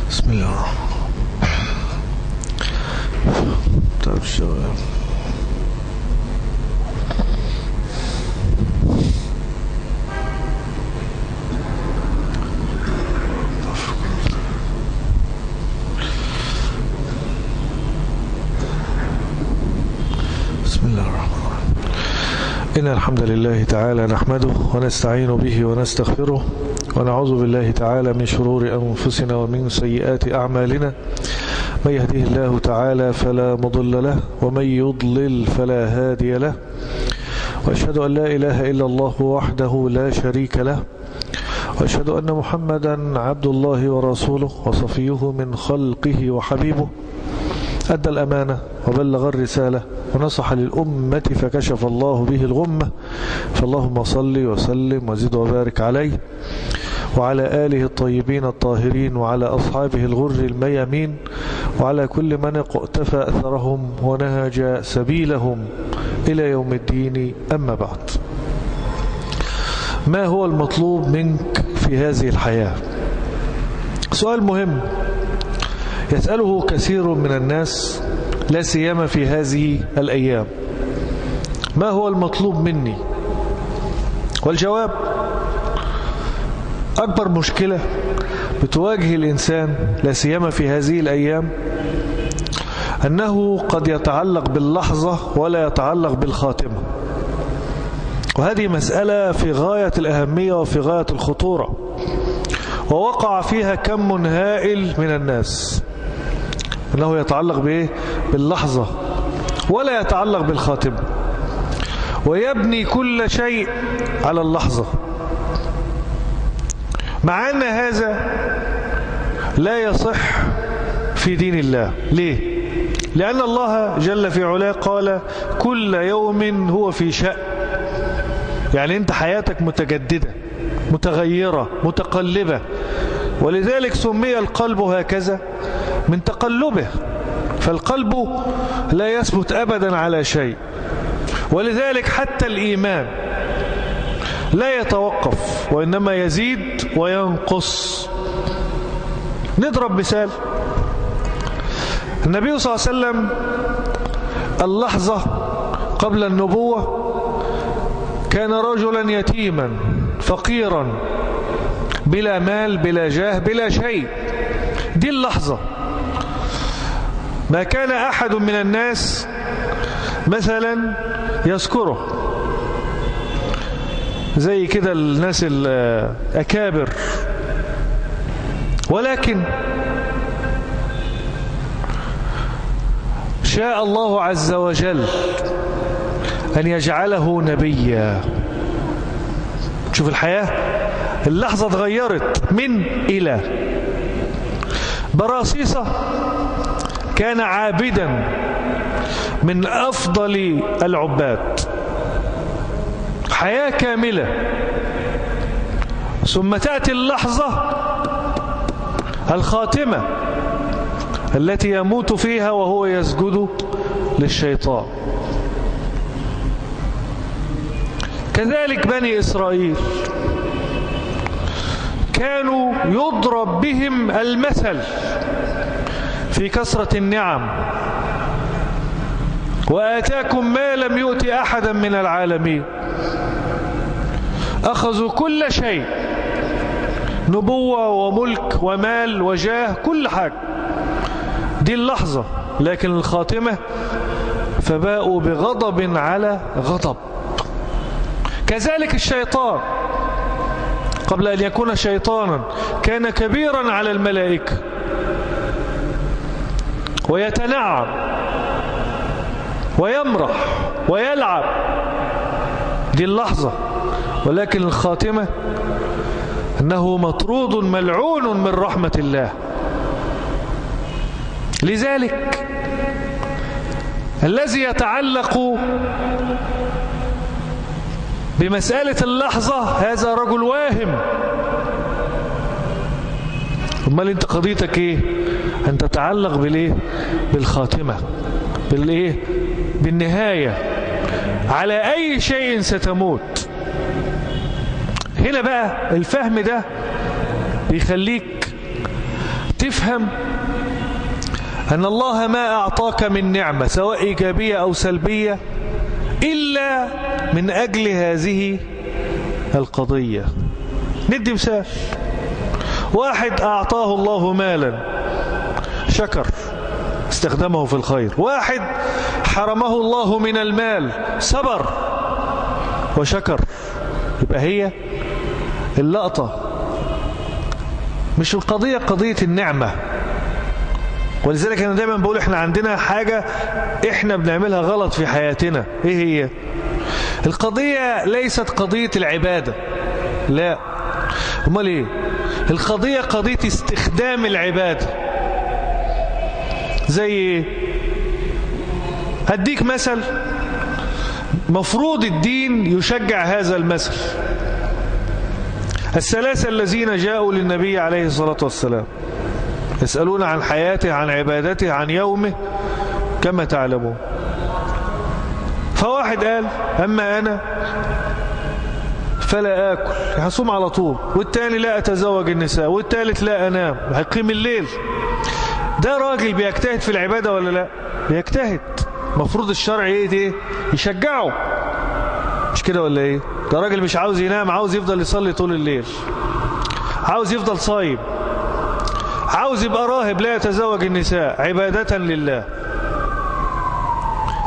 بسم الله الرحمن الرحيم. بسم الله الرحمن الرحيم. إن الحمد لله تعالى نحمده ونستعين به ونستغفره، ونعوذ بالله تعالى من شرور أنفسنا ومن سيئات أعمالنا. من يهده الله تعالى فلا مضل له، ومن يضلل فلا هادي له، وأشهد أن لا إله إلا الله وحده لا شريك له، وأشهد أن محمدا عبد الله ورسوله وصفيه من خلقه وحبيبه، أدى الأمانة وبلغ الرسالة ونصح للأمة فكشف الله به الغمة. فاللهم صل وسلم وزد وبارك عليه وعلى آله الطيبين الطاهرين وعلى أصحابه الغر الميامين وعلى كل من اقتفى أثرهم ونهج سبيلهم إلى يوم الدين. أما بعد، ما هو المطلوب منك في هذه الحياة؟ سؤال مهم يسأله كثير من الناس، لا سيما في هذه الأيام. ما هو المطلوب مني؟ والجواب: أكبر مشكلة بتواجه الإنسان لا سيما في هذه الأيام أنه قد يتعلق باللحظة ولا يتعلق بالخاتمة، وهذه مسألة في غاية الأهمية وفي غاية الخطورة، ووقع فيها كم هائل من الناس، أنه يتعلق بإيه؟ باللحظة ولا يتعلق بالخاتمة، ويبني كل شيء على اللحظة، مع أن هذا لا يصح في دين الله. ليه؟ لأن الله جل في علاه قال: كل يوم هو في شأن. يعني أنت حياتك متجددة متغيرة متقلبة، ولذلك سمي القلب هكذا من تقلبه، فالقلب لا يثبت أبدا على شيء، ولذلك حتى الإيمان لا يتوقف وإنما يزيد وينقص. نضرب مثال: النبي صلى الله عليه وسلم اللحظة قبل النبوة كان رجلا يتيما فقيرا بلا مال بلا جاه بلا شيء. دي اللحظة ما كان أحد من الناس مثلا يذكره، زي كده الناس الأكابر، ولكن شاء الله عز وجل أن يجعله نبيا. شوف الحياة، اللحظة اتغيرت من إلى. براصيصة كان عابدا من أفضل العباد، حياة كاملة، ثم تأتي اللحظة الخاتمة التي يموت فيها وهو يسجد للشيطان. كذلك بني إسرائيل كانوا يضرب بهم المثل في كثرة النعم، وآتاكم ما لم يؤت أحدا من العالمين. أخذوا كل شيء، نبوة وملك ومال وجاه، كل حاجة. دي اللحظة، لكن الخاتمة فباءوا بغضب على غضب. كذلك الشيطان قبل أن يكون شيطانا كان كبيرا على الملائكة ويتنعم ويمرح ويلعب. دي اللحظة، ولكن الخاتمة أنه مطرود ملعون من رحمة الله. لذلك الذي يتعلق بمسألة اللحظة هذا رجل واهم. أمال أنت قضيتك إيه؟ أن تتعلق بالإيه؟ بالخاتمة، بالإيه؟ بالنهاية. على أي شيء ستموت. هنا بقى الفهم ده بيخليك تفهم أن الله ما أعطاك من نعمة سواء إيجابية أو سلبية إلا من أجل هذه القضية. ندي مثال: واحد أعطاه الله مالا شكر، استخدمه في الخير. واحد حرمه الله من المال صبر وشكر. يبقى هي اللقطة مش القضية قضية النعمة. ولذلك أنا دايما بقول إحنا عندنا حاجة إحنا بنعملها غلط في حياتنا. إيه هي؟ القضية ليست قضية العبادة، لا، أمال إيه؟ القضية قضية استخدام العبادة. زي إيه؟ هديك مثل، مفروض الدين يشجع هذا المثل. الثلاثة الذين جاءوا للنبي عليه الصلاة والسلام يسألون عن حياته، عن عبادته، عن يومه كما تعلمون. فواحد قال أما أنا فلا آكل، هصوم على طول، والتاني لا أتزوج النساء، والتالت لا أنام، هيقيم الليل. ده راجل بيجتهد في العبادة ولا لا؟ بيجتهد. مفروض الشرع ايه؟ يشجعه، مش كده ولا ايه؟ ده راجل مش عاوز ينام، عاوز يفضل يصلي طول الليل، عاوز يفضل صايم، عاوز يبقى راهب لا يتزوج النساء عبادة لله.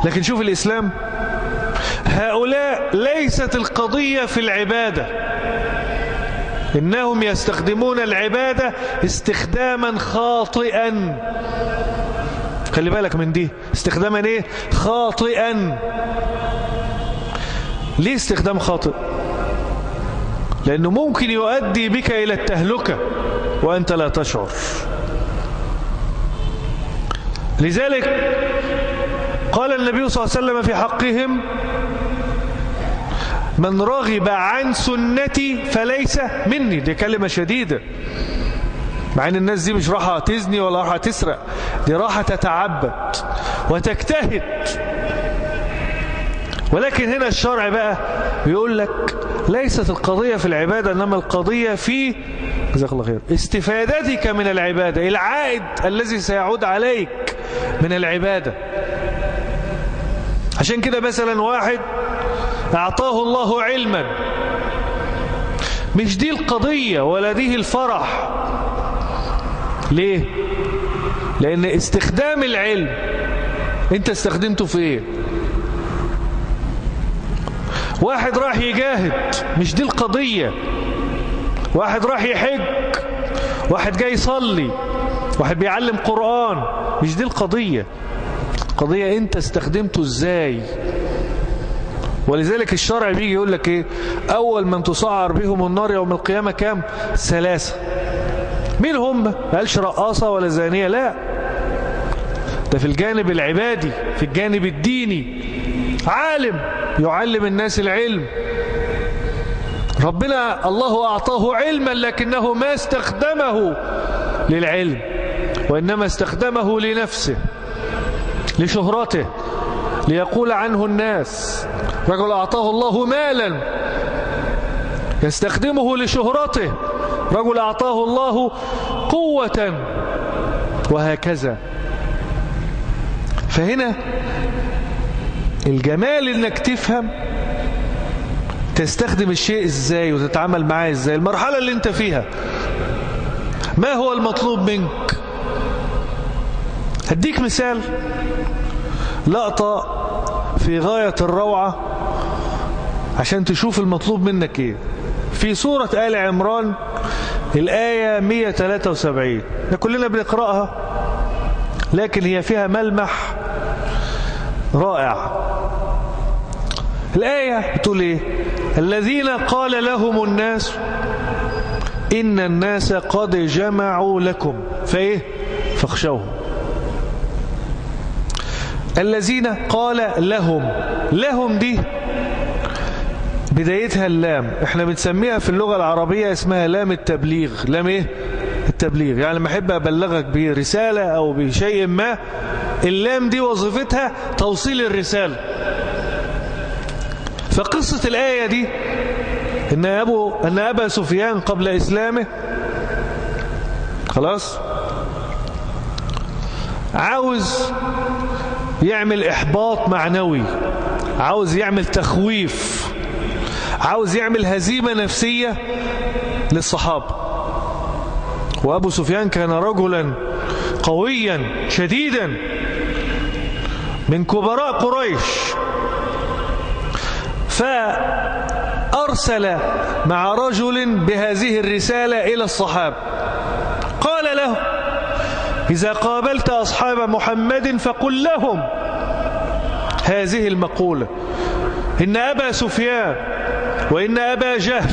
لكن شوف الإسلام، هؤلاء ليست القضية في العبادة، إنهم يستخدمون العبادة استخداما خاطئا. خلي بالك من دي، استخداما ايه؟ خاطئا. ليه استخدام خاطئ؟ لأنه ممكن يؤدي بك إلى التهلكة وأنت لا تشعر. لذلك قال النبي صلى الله عليه وسلم في حقهم: من رغب عن سنتي فليس مني. دي كلمة شديدة، مع ان الناس دي مش راحة تزني ولا راحة تسرق، دي راحة تتعبد وتجتهد. ولكن هنا الشرع بقى بيقول لك ليست القضية في العبادة، إنما القضية في، جزاك الله خير، استفادتك من العبادة، العائد الذي سيعود عليك من العبادة. عشان كده مثلا واحد أعطاه الله علما، مش دي القضية ولا دي الفرح. ليه؟ لأن استخدام العلم انت استخدمته في ايه؟ واحد راح يجاهد، مش دي القضية. واحد راح يحج، واحد جاي يصلي، واحد بيعلم قرآن، مش دي القضية. القضية انت استخدمته ازاي. ولذلك الشرع بيجي يقول لك ايه؟ اول من تسعر بهم النار يوم القيامة كام؟ 3. مين هم؟ ما قالش رقاصة ولا زانية، لا، ده في الجانب العبادي، في الجانب الديني. عالم يعلم الناس العلم، ربنا الله أعطاه علما لكنه ما استخدمه للعلم، وإنما استخدمه لنفسه، لشهرته، ليقول عنه الناس. رجل أعطاه الله مالا يستخدمه لشهرته، رجل أعطاه الله قوة، وهكذا. فهنا الجمال انك تفهم تستخدم الشيء ازاي وتتعامل معاه ازاي، المرحلة اللي انت فيها ما هو المطلوب منك. هديك مثال، لقطة في غاية الروعة عشان تشوف المطلوب منك ايه. في سورة آل عمران الآية 173، كلنا بنقرأها لكن هي فيها ملمح رائع. الآية بتقول ايه؟ الذين قال لهم الناس إن الناس قد جمعوا لكم فإيه؟ فاخشوهم. الذين قال لهم، لهم دي بدايتها اللام، احنا بنسميها في اللغة العربية اسمها لام التبليغ. لام ايه؟ التبليغ. يعني لما احب ابلغك برسالة او بشيء ما، اللام دي وظيفتها توصيل الرسالة. فقصة الآية دي ان أبا سفيان قبل إسلامه، خلاص، عاوز يعمل إحباط معنوي، عاوز يعمل تخويف، عاوز يعمل هزيمة نفسية للصحابة. وأبو سفيان كان رجلا قويا شديدا من كبراء قريش، فأرسل مع رجل بهذه الرسالة إلى الصحابة، قال له: إذا قابلت أصحاب محمد فقل لهم هذه المقولة: إن أبا سفيان وإن أبا جهل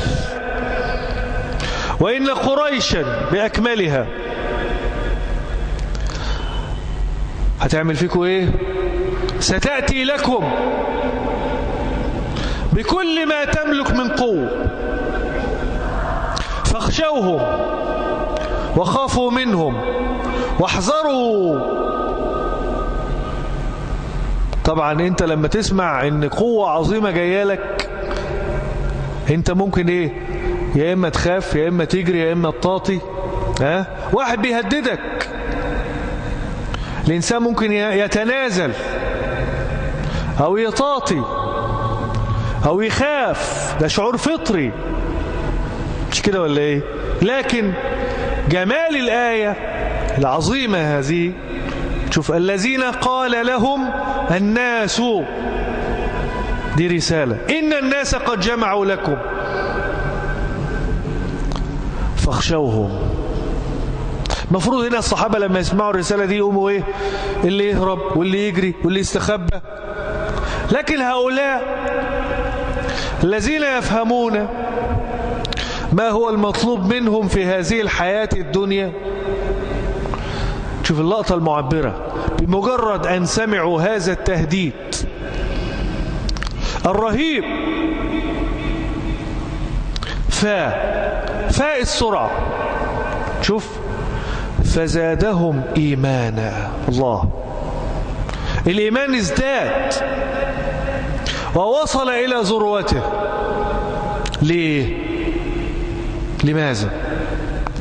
وإن قريشا بأكملها هتعمل فيكم إيه؟ ستأتي لكم بكل ما تملك من قوة، فاخشوهم وخافوا منهم واحذروا. طبعا انت لما تسمع ان قوة عظيمة جاية لك، انت ممكن ايه؟ يا اما تخاف، يا اما تجري، يا اما تطاطي. ها؟ واحد بيهددك، الانسان ممكن يتنازل او يطاطي او يخاف، ده شعور فطري، مش كده ولا ايه؟ لكن جمال الآية العظيمة هذه، شوف: الذين قال لهم الناس، دي رسالة، إن الناس قد جمعوا لكم فاخشوهم. المفروض هنا الصحابة لما يسمعوا الرسالة دي يقوموا ايه؟ اللي يهرب واللي يجري واللي يستخبى. لكن هؤلاء الذين يفهمون ما هو المطلوب منهم في هذه الحياة الدنيا، شوف اللقطة المعبرة، بمجرد أن سمعوا هذا التهديد الرهيب فاء السرعة، شوف، فزادهم إيمانا. الله، الإيمان ازداد ووصل إلى ذروته. ليه؟ لماذا؟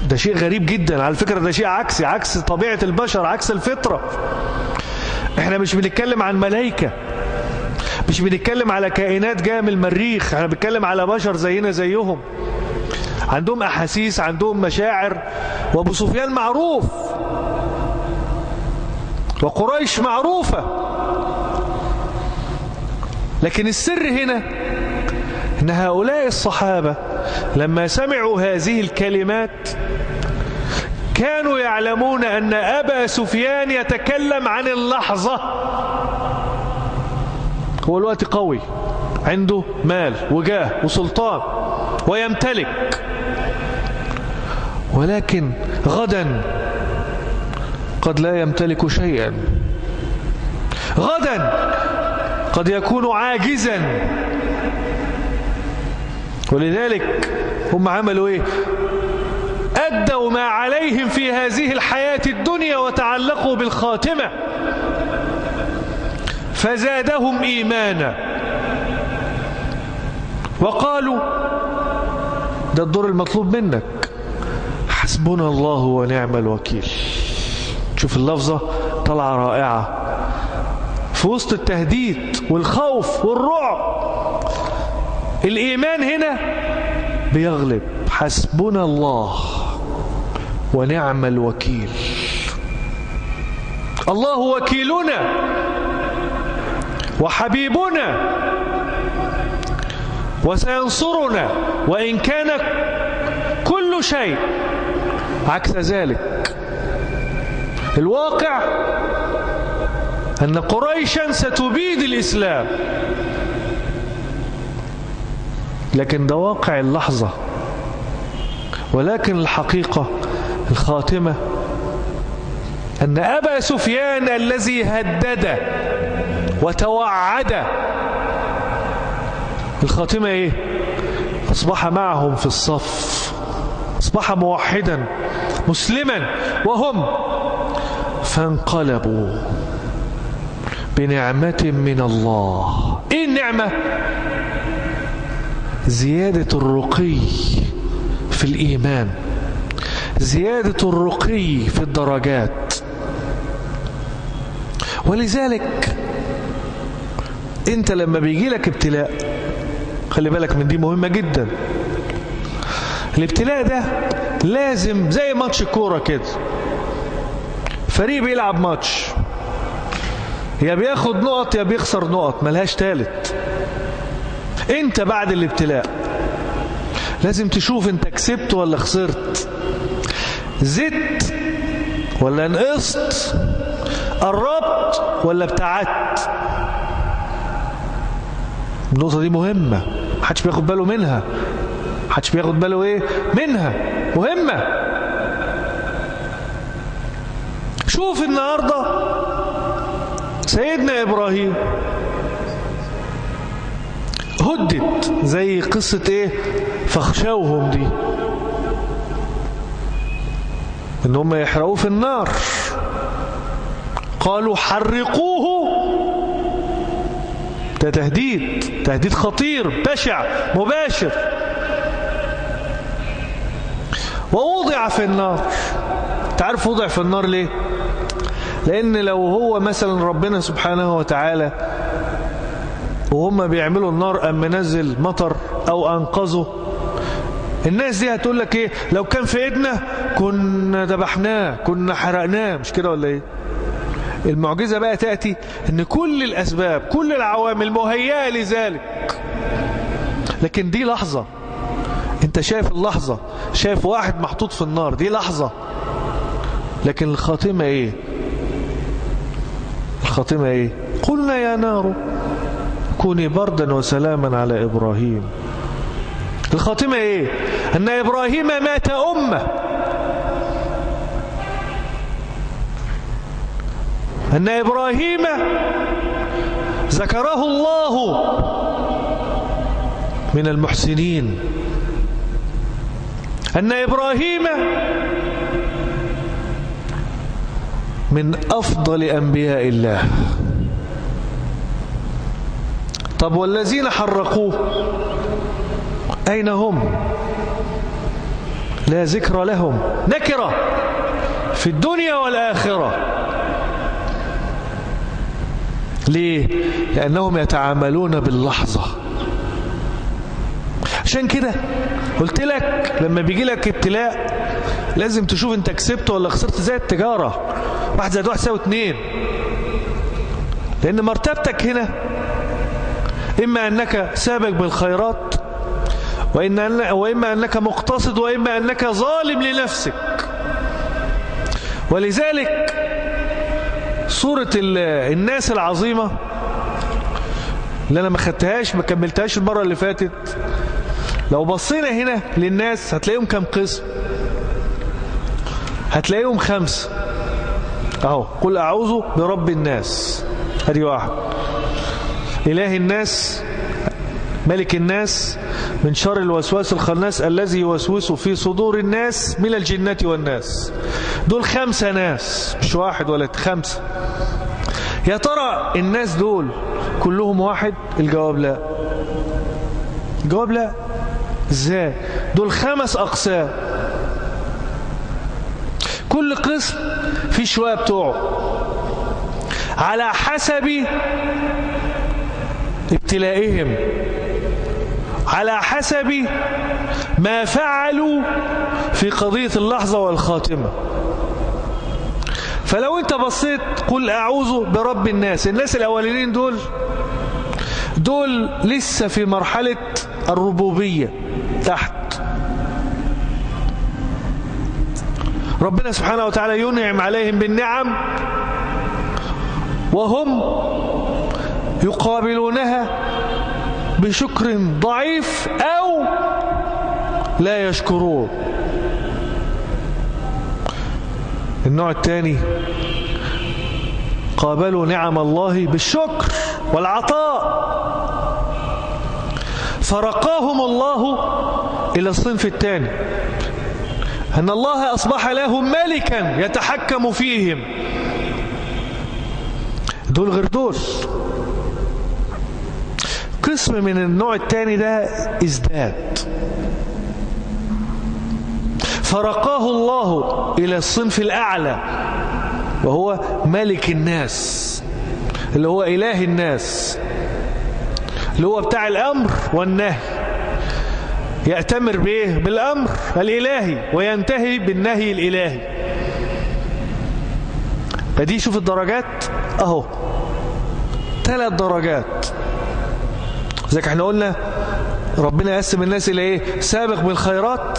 ده شيء غريب جدا على فكرة، ده شيء عكسي، عكس طبيعة البشر، عكس الفطرة. احنا مش بنتكلم عن ملائكة، مش بنتكلم على كائنات جاية من المريخ، احنا بنتكلم على بشر زينا زيهم، عندهم أحاسيس، عندهم مشاعر. وابو سفيان معروف، وقريش معروفة، لكن السر هنا أن هؤلاء الصحابة لما سمعوا هذه الكلمات كانوا يعلمون أن أبا سفيان يتكلم عن اللحظة. هو الوقت قوي، عنده مال وجاه وسلطان ويمتلك، ولكن غدا قد لا يمتلك شيئا، غدا قد يكون عاجزا. ولذلك هم عملوا ايه؟ أدوا ما عليهم في هذه الحياة الدنيا وتعلقوا بالخاتمة، فزادهم إيمانا وقالوا ده الدور المطلوب منك، حسبنا الله ونعم الوكيل. شوف اللفظة طلعة رائعة في وسط التهديد والخوف والرعب، الإيمان هنا بيغلب. حسبنا الله ونعم الوكيل، الله وكيلنا وحبيبنا وسينصرنا وإن كان كل شيء عكس ذلك. الواقع أن قريشا ستبيد الإسلام، لكن ده واقع اللحظة، ولكن الحقيقة الخاتمة أن أبا سفيان الذي هدد وتوعد، الخاتمة إيه؟ أصبح معهم في الصف، أصبح موحدا مسلما، وهم فانقلبوا بنعمة من الله. إيه النعمة؟ زيادة الرقي في الإيمان، زيادة الرقي في الدرجات. ولذلك انت لما بيجي لك ابتلاء، خلي بالك من دي مهمة جدا، الابتلاء ده لازم زي ماتش كورة كده، فريق بيلعب ماتش يا بياخد نقط يا بيخسر نقط، ملهاش تالت. انت بعد الابتلاء لازم تشوف انت كسبت ولا خسرت، زدت ولا نقصت، قربت ولا ابتعدت. النقطة دي مهمة، محدش بياخد باله منها، محدش بياخد باله ايه منها، مهمة. شوف النهاردة سيدنا إبراهيم هدت زي قصة ايه فخشوهم دي، ان هم يحرقوه في النار، قالوا حرقوه. ده تهديد، تهديد خطير بشع مباشر. ووضع في النار. تعرف وضع في النار ليه؟ لأن لو هو مثلا ربنا سبحانه وتعالى وهم بيعملوا النار أم منزل مطر أو أنقذه، الناس دي هتقول لك إيه؟ لو كان في إيدنا كنا ذبحناه، كنا حرقناه، مش كده ولا إيه؟ المعجزة بقى تأتي إن كل الأسباب كل العوامل مهيئة لذلك، لكن دي لحظة، أنت شايف اللحظة، شايف واحد محطوط في النار، دي لحظة، لكن الخاتمة إيه؟ الخاتمة إيه؟ قلنا يا نار كوني بردا وسلاما على إبراهيم. الخاتمة إيه؟ أن إبراهيم مات أمة، أن إبراهيم ذكره الله من المحسنين، أن إبراهيم من أفضل أنبياء الله. طب والذين حرقوه أين هم؟ لا ذكر لهم، نكرة في الدنيا والآخرة. ليه؟ لأنهم يتعاملون باللحظة. عشان كده قلت لك لما بيجي لك ابتلاء لازم تشوف انت كسبت ولا خسرت، زي التجارة، 1 زائد 1 يساوي 2. لأن مرتبتك هنا إما أنك سابق بالخيرات، وإما أنك مقتصد، وإما أنك ظالم لنفسك. ولذلك صورة الناس العظيمة اللي أنا ما خدتهاش ما كملتهاش المرة اللي فاتت، لو بصينا هنا للناس هتلاقيهم كم قسم؟ هتلاقيهم 5 أهو. قل أعوذ برب الناس، هذه واحد، إله الناس، ملك الناس، من شر الوسواس الخناس الذي يوسوس في صدور الناس من الجنة والناس. دول 5 ناس، مش واحد ولا 5. يا ترى الناس دول كلهم واحد؟ الجواب لا، الجواب لا. ازاي؟ دول 5 أقسام، كل قسم في شوية بتوعه على حسب ابتلائهم، على حسب ما فعلوا في قضية اللحظة والخاتمة. فلو انت بصيت قل أعوذ برب الناس، الناس الأولين دول لسه في مرحلة الربوبية تحت. ربنا سبحانه وتعالى ينعم عليهم بالنعم وهم يقابلونها بشكر ضعيف أو لا يشكرون. النوع الثاني قابلوا نعم الله بالشكر والعطاء، فرقاهم الله إلى الصنف الثاني، أن الله أصبح لهم ملكا يتحكم فيهم. دول غير دول. قسم من النوع الثاني ده ازداد، فرقاه الله إلى الصنف الأعلى وهو ملك الناس. اللي هو إله الناس، اللي هو بتاع الأمر والنهي، يأتمر بإيه؟ بالأمر الإلهي وينتهي بالنهي الإلهي. فدي شوف الدرجات أهو، 3 درجات. زي احنا قلنا ربنا يقسم الناس إلى إيه؟ سابق بالخيرات،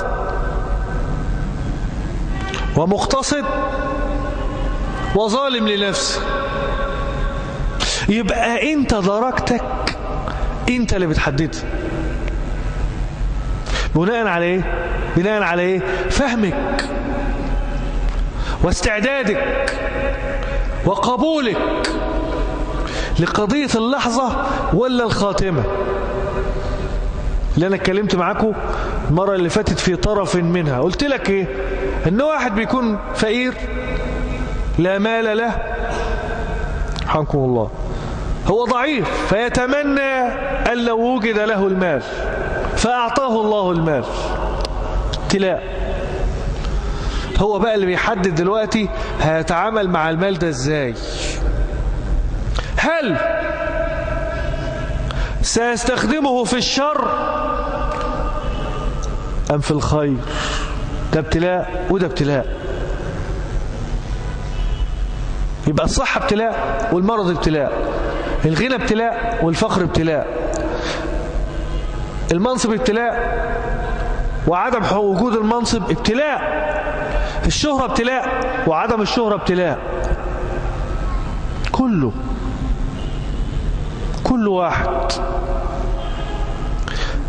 ومقتصد، وظالم لنفسه. يبقى انت درجتك انت اللي بتحددها بناء على ايه؟ بناء على ايه؟ فهمك واستعدادك وقبولك لقضية اللحظة ولا الخاتمة، اللي انا اتكلمت معاكم المرة اللي فاتت في طرف منها. قلت لك ايه؟ ان واحد بيكون فقير لا مال له، رحمكم الله، هو ضعيف فيتمنى أن لو وجد له المال، فأعطاه الله المال. ابتلاء. هو بقى اللي بيحدد دلوقتي هيتعامل مع المال ده ازاي. هل سيستخدمه في الشر أم في الخير؟ ده ابتلاء وده ابتلاء. يبقى الصحة ابتلاء والمرض ابتلاء، الغنى ابتلاء والفقر ابتلاء، المنصب ابتلاء وعدم وجود المنصب ابتلاء، الشهرة ابتلاء وعدم الشهرة ابتلاء. كله كل واحد.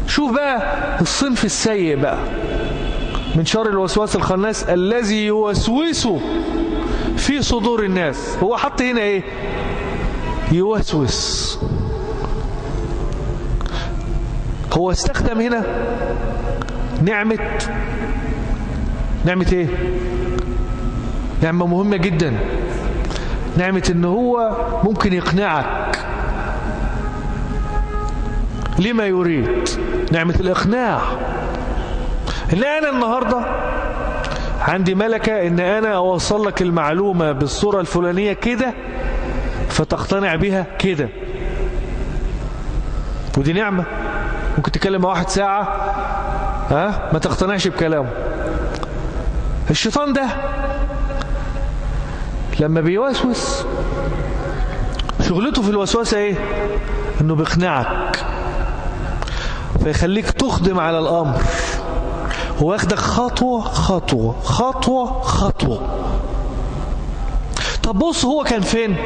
شوف بقى الصنف السيء بقى من شر الوسواس الخناس الذي يوسوس في صدور الناس. هو حط هنا ايه؟ يوسوس. هو استخدم هنا نعمة، نعمة ايه؟ نعمة مهمة جدا، نعمة ان هو ممكن يقنعك لما يريد، نعمة الإقناع. ان انا النهاردة عندي ملكة ان انا اوصل لك المعلومة بالصورة الفلانية كده فتقتنع بها كده، ودي نعمة. ممكن تتكلم مع واحد ساعة ها ما تقتنعش بكلامه. الشيطان ده لما بيوسوس شغلته في الوسوسة ايه؟ انه بيقنعك فيخليك تخدم على الامر، واخدك خطوة خطوة خطوة خطوة. طب بص هو كان فين؟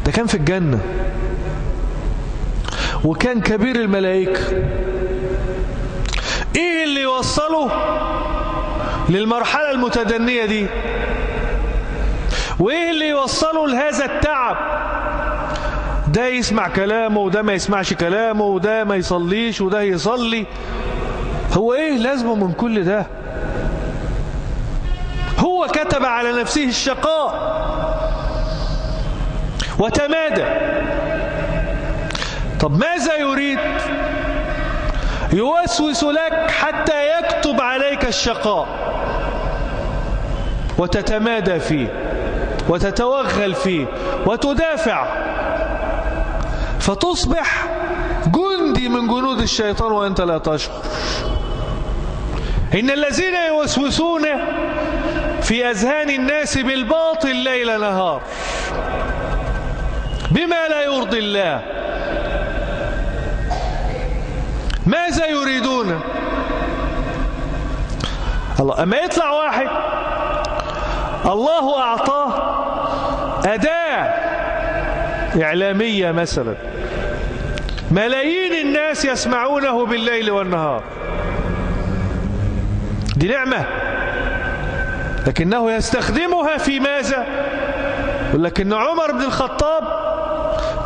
ده كان في الجنة وكان كبير الملائكة. ايه اللي يوصله للمرحلة المتدنية دي؟ وايه اللي يوصله لهذا التعب؟ ده يسمع كلامه وده ما يسمعش كلامه، وده ما يصليش وده يصلي. هو ايه لازمه من كل ده؟ هو كتب على نفسه الشقاء وتمادى. طب ماذا يريد؟ يوسوس لك حتى يكتب عليك الشقاء وتتمادى فيه وتتوغل فيه وتدافع، فتصبح جندي من جنود الشيطان وأنت لا تشعر. إن الذين يوسوسون في أذهان الناس بالباطل ليل نهار بما لا يرضي الله، ماذا يريدون؟ الله. أما يطلع واحد الله أعطاه أداة إعلامية مثلا، ملايين الناس يسمعونه بالليل والنهار، دي نعمة، لكنه يستخدمها في ماذا؟ لكن عمر بن الخطاب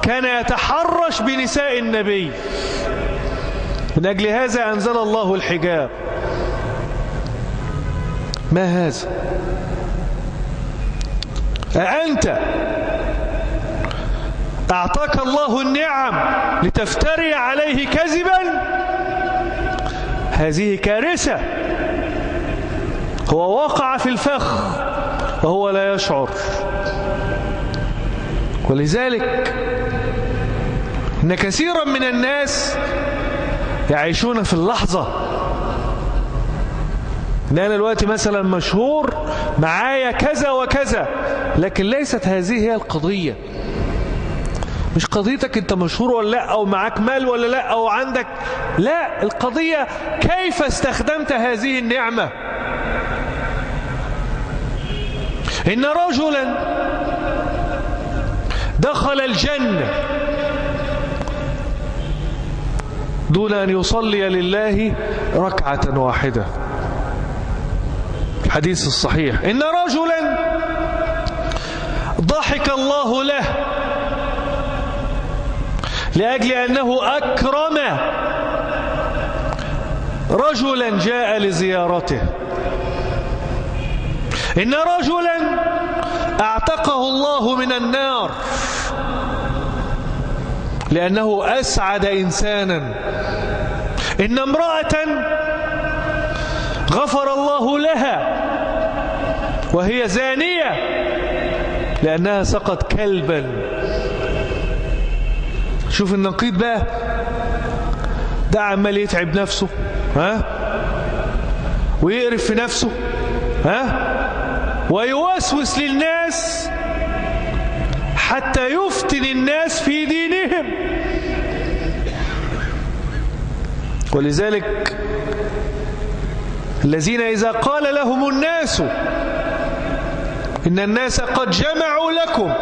كان يتحرش بنساء النبي، من أجل هذا أنزل الله الحجاب. ما هذا؟ أأنت أعطاك الله النعم لتفتري عليه كذبا؟ هذه كارثة. هو وقع في الفخ وهو لا يشعر. ولذلك إن كثيرا من الناس يعيشون في اللحظة. إن أنا دلوقتي مثلا مشهور، معايا كذا وكذا، لكن ليست هذه هي القضية. مش قضيتك أنت مشهور ولا لا، أو معاك مال ولا لا، أو عندك، لا، القضية كيف استخدمت هذه النعمة. إن رجلا دخل الجنة دون أن يصلي لله ركعة واحدة، الحديث الصحيح. إن رجلا ضحك الله له لأجل أنه أكرم رجلا جاء لزيارته. إن رجلا أعتقه الله من النار لأنه أسعد إنسانا. إن امرأة غفر الله لها وهي زانية لأنها سقت كلبا. شوف النقيض بقى، ده عمال يتعب نفسه، ها، ويقرف في نفسه، ها، ويوسوس للناس حتى يفتن الناس في دينهم. ولذلك الذين إذا قال لهم الناس إن الناس قد جمعوا لكم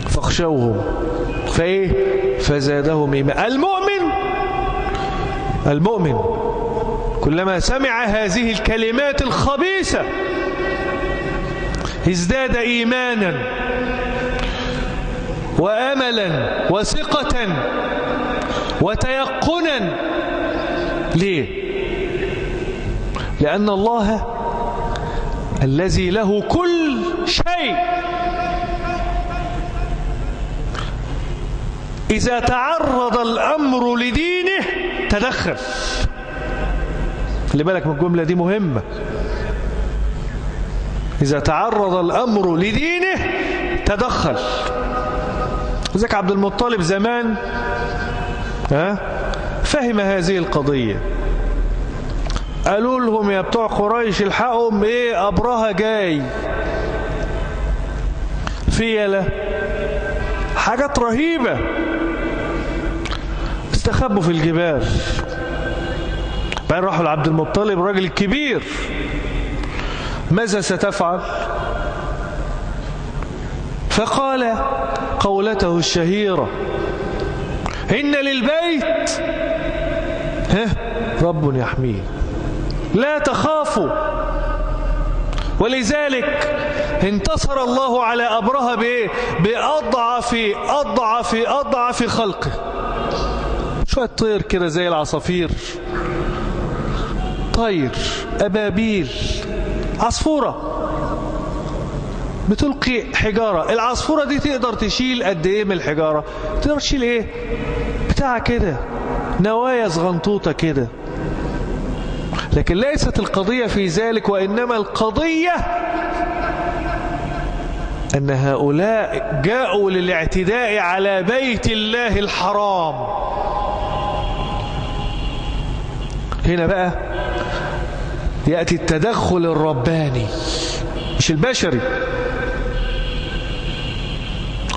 فاخشوهم، فإيه؟ فزادهم إيمانا. المؤمن كلما سمع هذه الكلمات الخبيثة ازداد إيمانا وأملا وثقة وتيقنا. ليه؟ لأن الله الذي له كل شيء إذا تعرض الأمر لدينه تدخل. خلي بالك من الجملة دي مهمة. إذا تعرض الأمر لدينه تدخل. ذاك عبد المطلب زمان فهم هذه القضية. قالوا لهم يا بتوع قريش الحقهم، ايه أبرهة جاي، فيلة، حاجات رهيبة. استخبوا في الجبال. بعدين راحوا لعبد المطلب الراجل الكبير، ماذا ستفعل؟ فقال قولته الشهيرة: إن للبيت رب يحميه لا تخافوا. ولذلك انتصر الله على أبرهة بإيه؟ بأضعف أضعف أضعف خلقه. شوية طير كده زي العصافير، طير أبابيل، عصفورة بتلقي حجارة. العصفورة دي تقدر تشيل قد ايه من الحجارة؟ تقدر تشيل ايه؟ بتاع كده، نوايا صغنطوطة كده. لكن ليست القضية في ذلك، وإنما القضية أن هؤلاء جاءوا للاعتداء على بيت الله الحرام. هنا بقى يأتي التدخل الرباني مش البشري.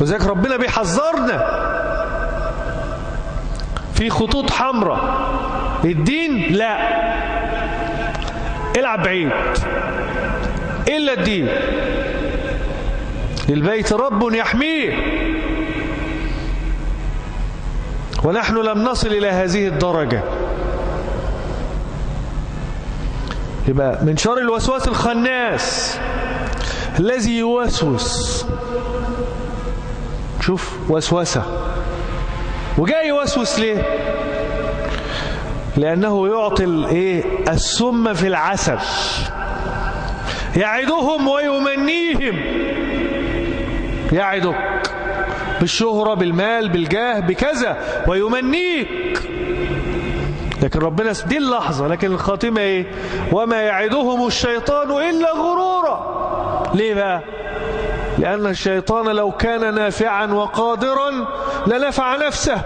وذلك ربنا بيحذرنا في خطوط حمراء. الدين لا، العب بعيد، إلا الدين. للبيت رب يحميه، ونحن لم نصل إلى هذه الدرجة. يبقى من شر الوسواس الخناس الذي يوسوس. شوف وسوسة، وجاي يوسوس ليه؟ لأنه يعطي السم في العسل. يعدهم ويمنيهم، يعدك بالشهرة بالمال بالجاه بكذا ويمنيك، لكن ربنا دي اللحظة، لكن الخاتمة ايه؟ وما يعدهم الشيطان إلا غرورا. ليه بقى؟ لأن الشيطان لو كان نافعا وقادرا لنفع نفسه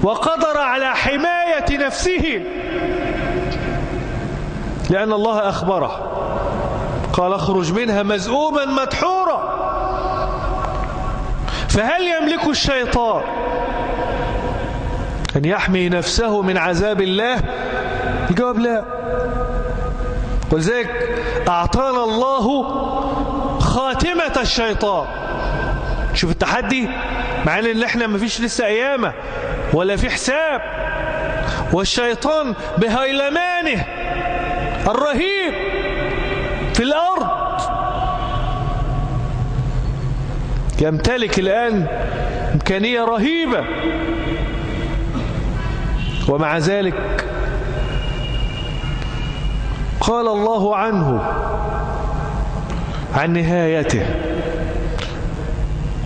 وقدر على حماية نفسه، لأن الله أخبره قال اخرج منها مزؤوما مدحورا. فهل يملك الشيطان أن يحمي نفسه من عذاب الله؟ الجواب لا. ولذلك أعطانا الله خاتمة الشيطان. شوف التحدي، مع ان احنا ما فيش لسه قيامة ولا في حساب، والشيطان بهيلمانه الرهيب في الأرض يمتلك الآن إمكانية رهيبة، ومع ذلك قال الله عنه عن نهايته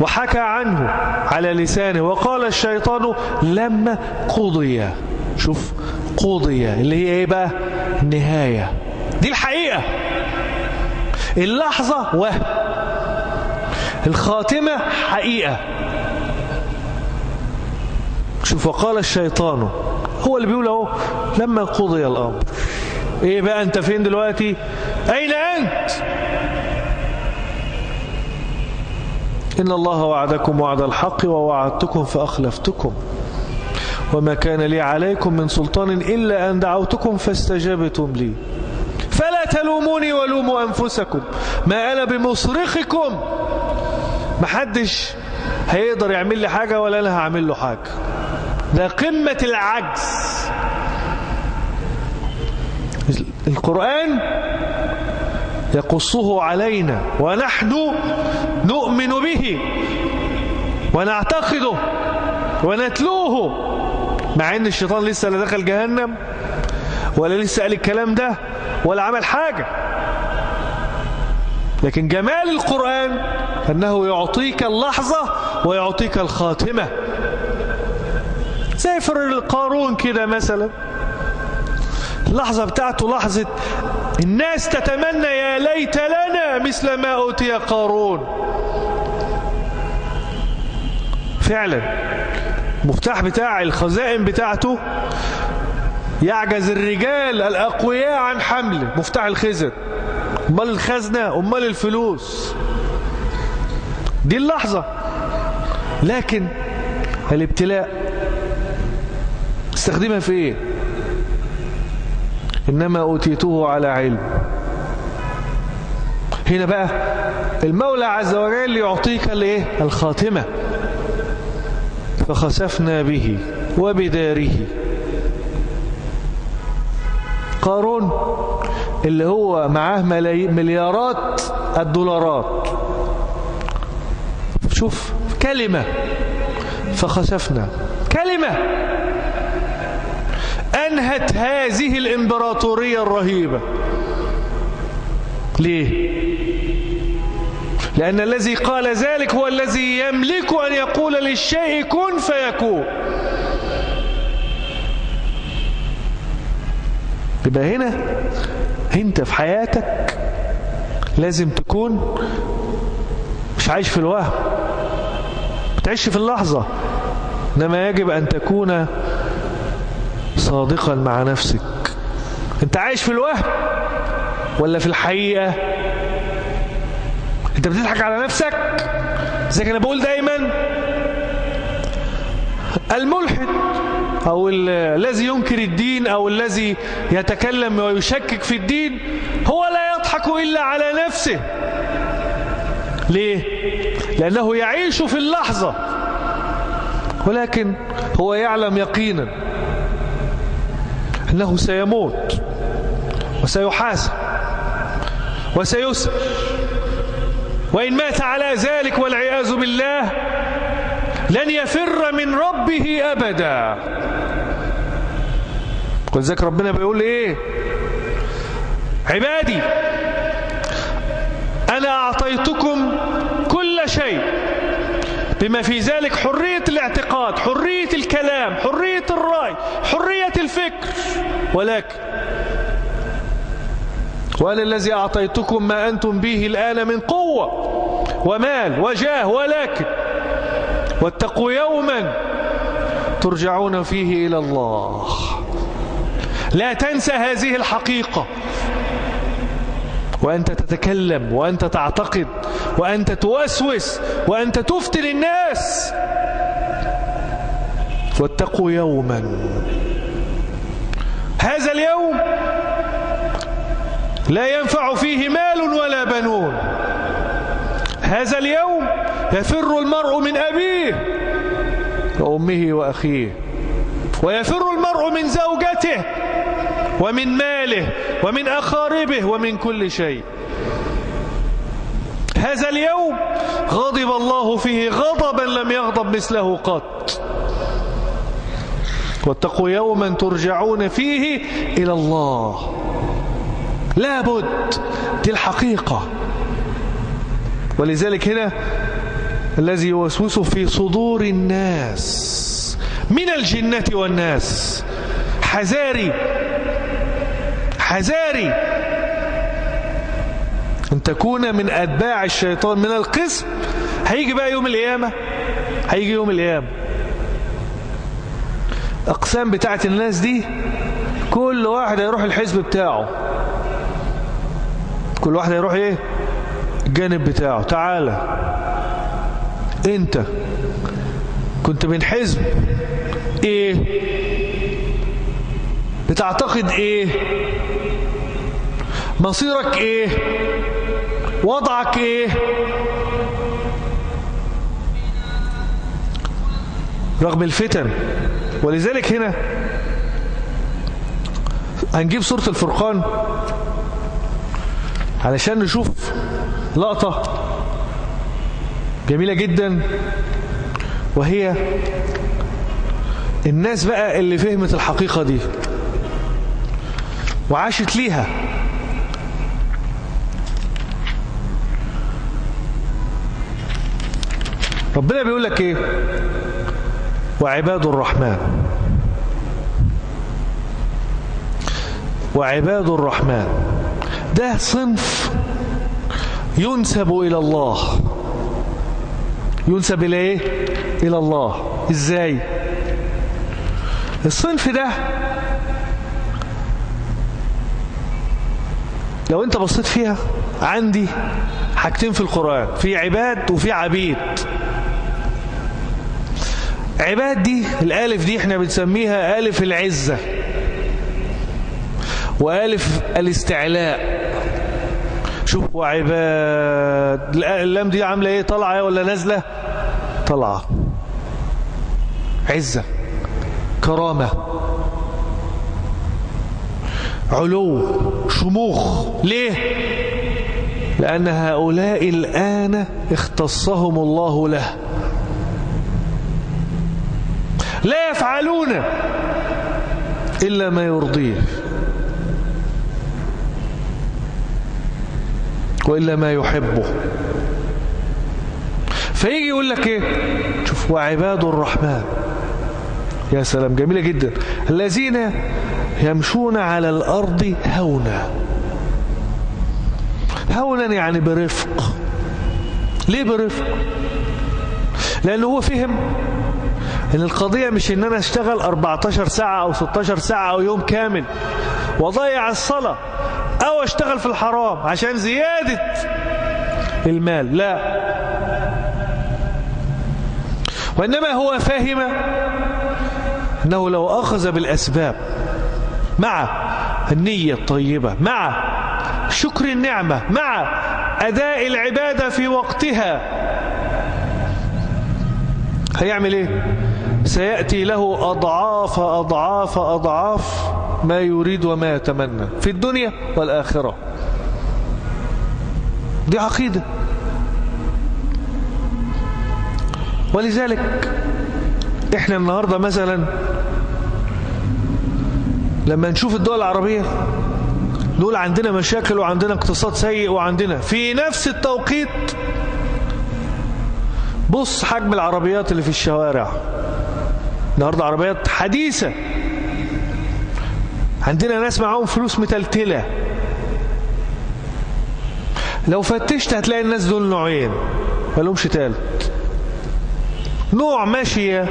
وحكى عنه على لسانه، وقال الشيطان لما قضي. شوف قضي اللي هي ايه بقى؟ النهاية. دي الحقيقة، اللحظة وهم، الخاتمة حقيقة. شوف وقال الشيطان، هو اللي بيقول اهو لما قضي الأمر. ايه بقى انت فين دلوقتي؟ اين انت؟ إن الله وعدكم وعد الحق ووعدتكم فأخلفتكم وما كان لي عليكم من سلطان إلا أن دعوتكم فاستجبتم لي فلا تلوموني ولوموا أنفسكم ما أنا بمصرخكم. محدش هيقدر يعمل لي حاجة ولا أنا هعمل له حاجة. ده قمة العجز. القرآن يقصه علينا ونحن نؤمن به ونعتقده ونتلوه، مع ان الشيطان لسه لا دخل جهنم ولا لسه قال الكلام ده ولا عمل حاجة. لكن جمال القرآن أنه يعطيك اللحظة ويعطيك الخاتمة. زي القارون كده مثلا، اللحظة بتاعته لحظة الناس تتمنى يا ليت لنا مثل ما أوتي قارون. فعلا المفتاح بتاع الخزائن بتاعته يعجز الرجال الأقوياء عن حمله، مفتاح الخزن. أمال الخزنة، أمال الفلوس. دي اللحظة. لكن الابتلاء استخدمها في ايه؟ إنما أوتيته على علم. هنا بقى المولى عز وجل يعطيك الايه؟ الخاتمة. فخسفنا به وبداره. قارون اللي هو معاه مليارات الدولارات، شوف كلمة فخسفنا، كلمة أنهت هذه الإمبراطورية الرهيبة. ليه؟ لأن الذي قال ذلك هو الذي يملك أن يقول للشيء كن فيكون. يبقى هنا انت في حياتك لازم تكون مش عايش في الوهم، بتعيش في اللحظة، إنما يجب أن تكون صادقا مع نفسك. انت عايش في الوهم ولا في الحقيقة؟ انت بتضحك على نفسك. زي انا بقول دايما، الملحد او الذي ينكر الدين او الذي يتكلم ويشكك في الدين هو لا يضحك الا على نفسه. ليه؟ لانه يعيش في اللحظة، ولكن هو يعلم يقينا أنه سيموت وسيحاسب وسيسأل، وإن مات على ذلك والعياذ بالله لن يفر من ربه أبدا. ولذلك ربنا بيقول إيه؟ عبادي أنا أعطيتكم كل شيء بما في ذلك حرية الاعتقاد، حرية الكلام، حرية الرأي، حرية الفكر، ولكن وأنا الذي أعطيتكم ما أنتم به الآن من قوة ومال وجاه، ولكن واتقوا يوما ترجعون فيه إلى الله. لا تنسى هذه الحقيقة وأنت تتكلم وأنت تعتقد وأنت توسوس وأنت تفتن الناس. واتقوا يوما، هذا اليوم لا ينفع فيه مال ولا بنون. هذا اليوم يفر المرء من أبيه وأمه وأخيه، ويفر المرء من زوجته ومن ماله ومن أقاربه ومن كل شيء. هذا اليوم غضب الله فيه غضبا لم يغضب مثله قط. واتقوا يوما ترجعون فيه إلى الله. لابد، دي الحقيقة. ولذلك هنا الذي يوسوس في صدور الناس من الجنة والناس. حذاري حذاري أن تكون من أتباع الشيطان من القسم. هيجي بقى يوم القيامة، هيجي يوم القيامة أقسام بتاعت الناس دي، كل واحد هيروح الحزب بتاعه، كل واحد هيروح إيه الجانب بتاعه. تعالى أنت كنت من حزب إيه، بتعتقد إيه، مصيرك إيه، وضعك إيه. رغم الفتن. ولذلك هنا هنجيب سورة الفرقان علشان نشوف لقطة جميلة جدا، وهي الناس بقى اللي فهمت الحقيقة دي وعاشت ليها. ربنا بيقول لك ايه؟ وعباد الرحمن، وعباد الرحمن ده صنف ينسب إلى الله. ينسب إلى إيه؟ إلى الله. إزاي؟ الصنف ده لو أنت بصيت فيها عندي حاجتين في القرآن، في عباد وفي عبيد. عباد دي الآلف دي احنا بنسميها آلف العزة وآلف الاستعلاء. شوف وعباد، اللام دي عاملة ايه؟ طالعة ولا نازلة؟ طالعة. عزة، كرامة، علو، شموخ. ليه؟ لأن هؤلاء الآن اختصهم الله له، لا يفعلون إلا ما يرضيه وإلا ما يحبه. فيجي يقول لك إيه؟ شوف وعباد الرحمن، يا سلام جميلة جدا، الذين يمشون على الأرض هونا. هونا يعني برفق. ليه برفق؟ لأنه هو فهم إن القضية مش إن أنا أشتغل 14 ساعة أو 16 ساعة أو يوم كامل وضيع الصلاة أو أشتغل في الحرام عشان زيادة المال، لا، وإنما هو فهم أنه لو أخذ بالأسباب مع النية الطيبة، مع شكر النعمة، مع أداء العبادة في وقتها، هيعمل إيه؟ سيأتي له أضعاف أضعاف أضعاف ما يريد وما يتمنى في الدنيا والآخرة. دي عقيدة. ولذلك احنا النهاردة مثلا لما نشوف الدول العربية نقول عندنا مشاكل وعندنا اقتصاد سيء وعندنا، في نفس التوقيت بص حجم العربيات اللي في الشوارع النهاردة، عربيات حديثة، عندنا ناس معاهم فلوس متلتلة. لو فتشت هتلاقي الناس دول نوعين، مالهمش تالت. نوع ماشية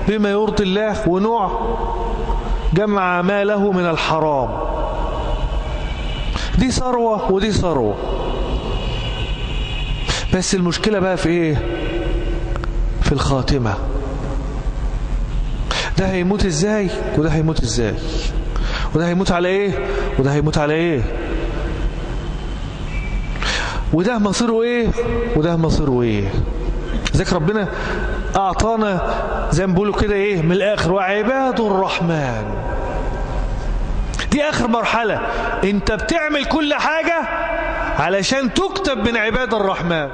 بما يرضي الله، ونوع جمع ماله من الحرام. دي ثروة ودي ثروة. بس المشكلة بقى في ايه؟ في الخاتمة. ده هيموت ازاي وده هيموت ازاي، وده هيموت على ايه وده هيموت على ايه، وده مصيره ايه وده مصيره ايه. ذلك ربنا اعطانا زي ما بيقولوا كده ايه من الاخر، وعباد الرحمن. دي اخر مرحلة، انت بتعمل كل حاجة علشان تكتب من عباد الرحمن.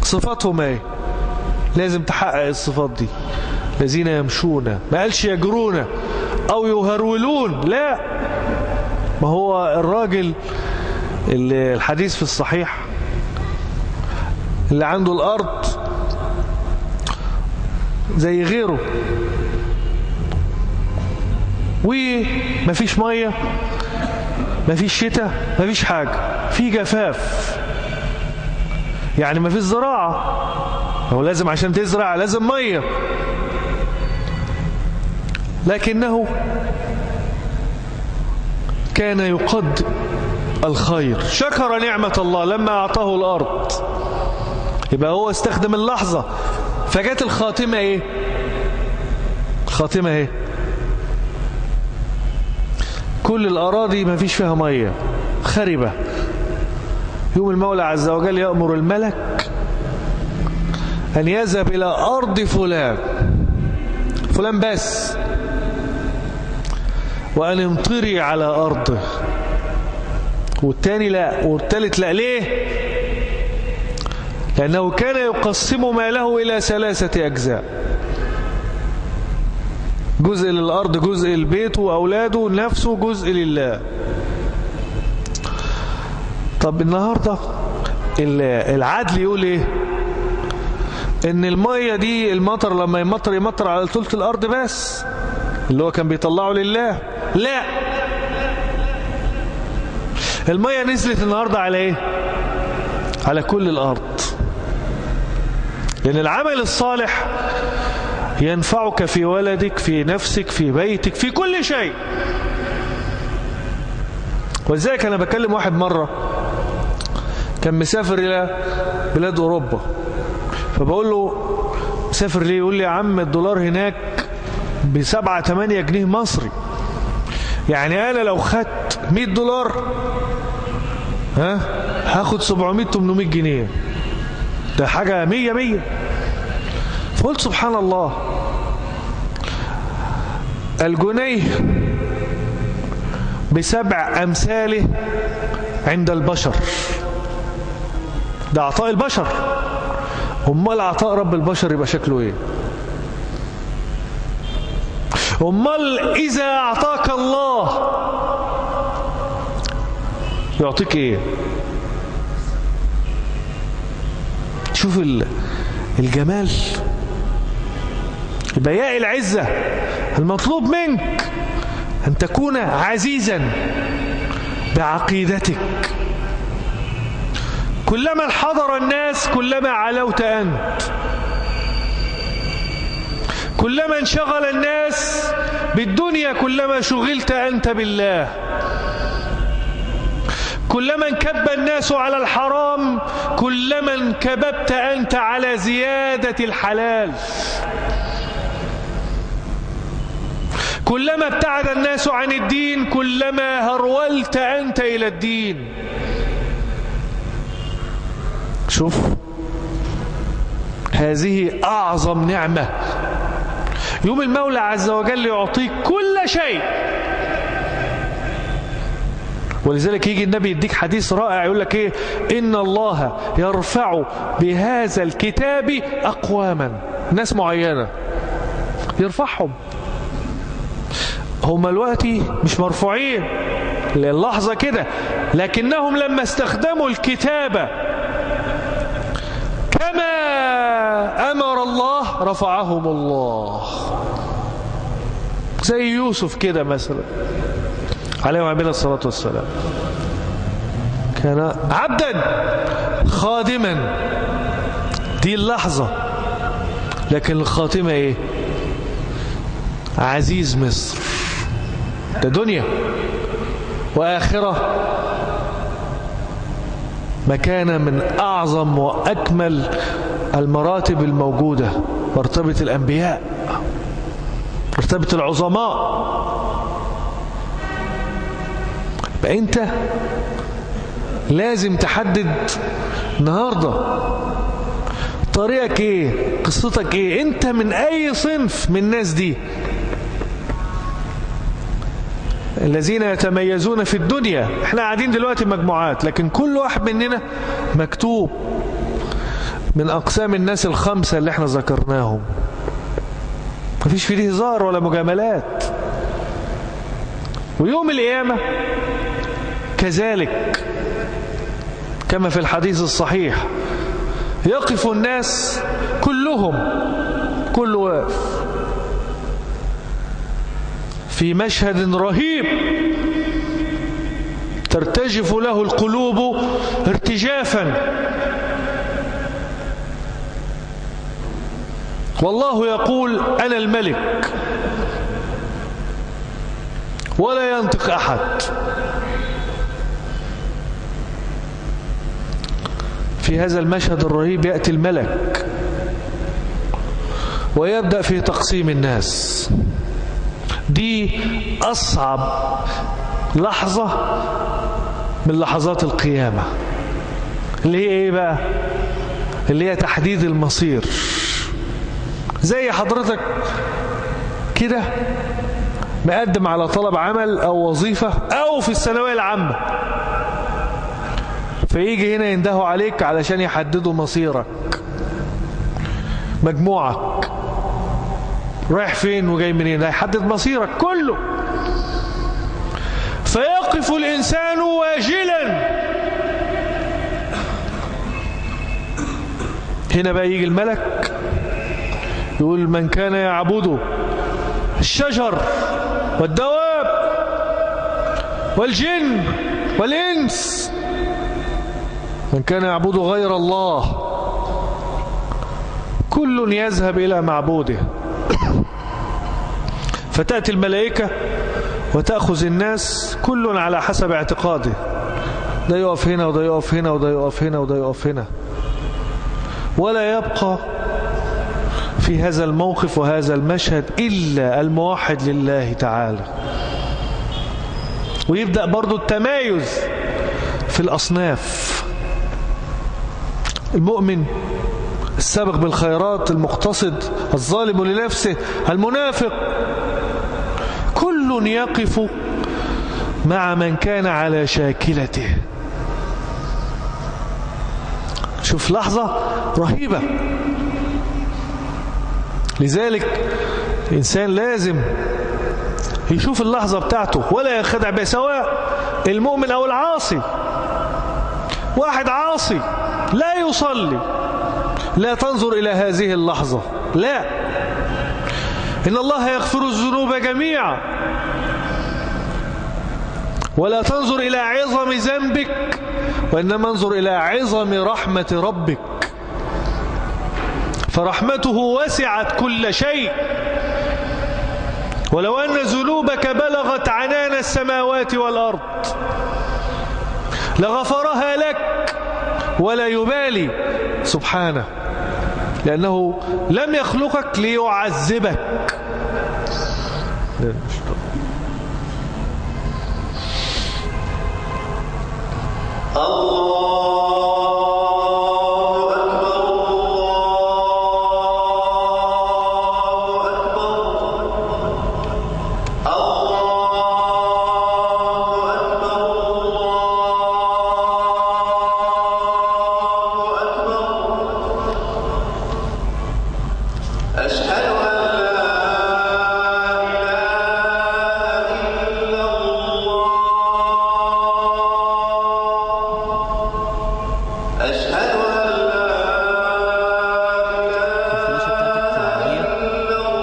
صفاتهم ايه؟ لازم تحقق الصفات دي. الذين يمشون، ما قالش يجرون او يهرولون، لا. ما هو الراجل اللي الحديث في الصحيح اللي عنده الارض زي غيره ومفيش ميه، مفيش شتاء، مفيش حاجة، في جفاف، يعني مفيش زراعة. هو لازم عشان تزرع لازم مية. لكنه كان يقدم الخير، شكر نعمة الله لما أعطاه الأرض. يبقى هو استخدم اللحظة. فجت الخاتمة ايه؟ الخاتمة ايه؟ كل الأراضي ما فيش فيها مية، خربة. يوم المولى عز وجل يأمر الملك أن يذهب إلى أرض فلان، فلان بس، وأن امطري على أرضه، والتاني لا، والتالت لا. ليه؟ لأنه كان يقسم ماله إلى 3 أجزاء: جزء للأرض، جزء للبيت وأولاده نفسه، جزء لله. طب النهاردة العدل يقول إيه؟ إن المية دي، المطر لما يمطر يمطر على ثلث الأرض بس اللي هو كان بيطلعه لله. لا، المية نزلت النهاردة على إيه؟ على كل الأرض. لأن العمل الصالح ينفعك في ولدك، في نفسك، في بيتك، في كل شيء. ولذلك أنا بكلم واحد مرة كان مسافر إلى بلاد أوروبا، فبقول له مسافر ليه؟ يقول لي يا عم الدولار هناك ب7-8 جنيه مصري، يعني أنا لو خدت 100 دولار ها هاخد 700-800 جنيه، ده حاجة 100-100. فقلت سبحان الله، الجنيه ب7 أمثاله عند البشر، ده عطاء البشر. امال عطاء رب البشر يبقى شكله ايه؟ امال اذا اعطاك الله يعطيك ايه؟ شوف الجمال. بياء العزة، المطلوب منك أن تكون عزيزا بعقيدتك. كلما انحدر الناس كلما علوت أنت، كلما انشغل الناس بالدنيا كلما شغلت أنت بالله، كلما انكب الناس على الحرام كلما انكببت أنت على زيادة الحلال، كلما ابتعد الناس عن الدين كلما هرولت أنت إلى الدين. شوف، هذه أعظم نعمة. يوم المولى عز وجل يعطيك كل شيء. ولذلك يجي النبي يديك حديث رائع يقول لك إيه؟ إن الله يرفع بهذا الكتاب أقواما، ناس معينة يرفعهم، هم دلوقتي مش مرفوعين للحظة كده، لكنهم لما استخدموا الكتابة كما أمر الله رفعهم الله. زي يوسف كده مثلا عليه وعلى الصلاة والسلام، كان عبدا خادما. دي اللحظة، لكن الخاتمة ايه؟ عزيز مصر. ده دنيا وآخرة، مكانة من أعظم وأكمل المراتب الموجودة، مرتبة الأنبياء، مرتبة العظماء. يبقى أنت لازم تحدد النهاردة طريقك ايه، قصتك ايه، انت من اي صنف من الناس دي الذين يتميزون في الدنيا. احنا قاعدين دلوقتي مجموعات، لكن كل واحد مننا مكتوب من اقسام الناس الخمسة اللي احنا ذكرناهم. مفيش فيه هزار ولا مجاملات. ويوم القيامة كذلك، كما في الحديث الصحيح، يقف الناس كلهم، كل واقف في مشهد رهيب ترتجف له القلوب ارتجافا، والله يقول أنا الملك، ولا ينطق أحد. في هذا المشهد الرهيب يأتي الملك ويبدأ في تقسيم الناس. دي أصعب لحظة من لحظات القيامة، اللي هي إيه بقى؟ اللي هي تحديد المصير. زي حضرتك كده مقدم على طلب عمل أو وظيفة أو في الثانوية العامة، فيجي هنا يندهوا عليك علشان يحددوا مصيرك، مجموعك رايح فين وجاي منين، هيحدد مصيرك كله. فيقف الإنسان واجلا. هنا بقى يجي الملك يقول من كان يعبده الشجر والدواب والجن والإنس، من كان يعبد غير الله، كل يذهب إلى معبوده. فتأتي الملائكة وتأخذ الناس كل على حسب اعتقاده، ده يقف هنا وده يقف هنا وده يقف هنا وده يقف هنا، ولا يبقى في هذا الموقف وهذا المشهد إلا الموحد لله تعالى. ويبدأ برضو التمايز في الأصناف، المؤمن السابق بالخيرات، المقتصد، الظالم لنفسه، المنافق، كل يقف مع من كان على شاكلته. شوف لحظة رهيبة. لذلك الإنسان لازم يشوف اللحظة بتاعته ولا ينخدع بها، سواء المؤمن أو العاصي. واحد عاصي لا يصلي، لا تنظر إلى هذه اللحظة، لا، إن الله يغفر الذنوب جميعا، ولا تنظر إلى عظم ذنبك، وإنما انظر إلى عظم رحمة ربك، فرحمته وسعت كل شيء. ولو أن ذنوبك بلغت عنان السماوات والأرض لغفرها لك ولا يبالي سبحانه، لأنه لم يخلقك ليعذبك. الله أكبر، الله أكبر، الله أكبر، الله أكبر. أشهد أن لا إله إلا الله، أشهد أن لا الفلوس بتاعتك في العربية؟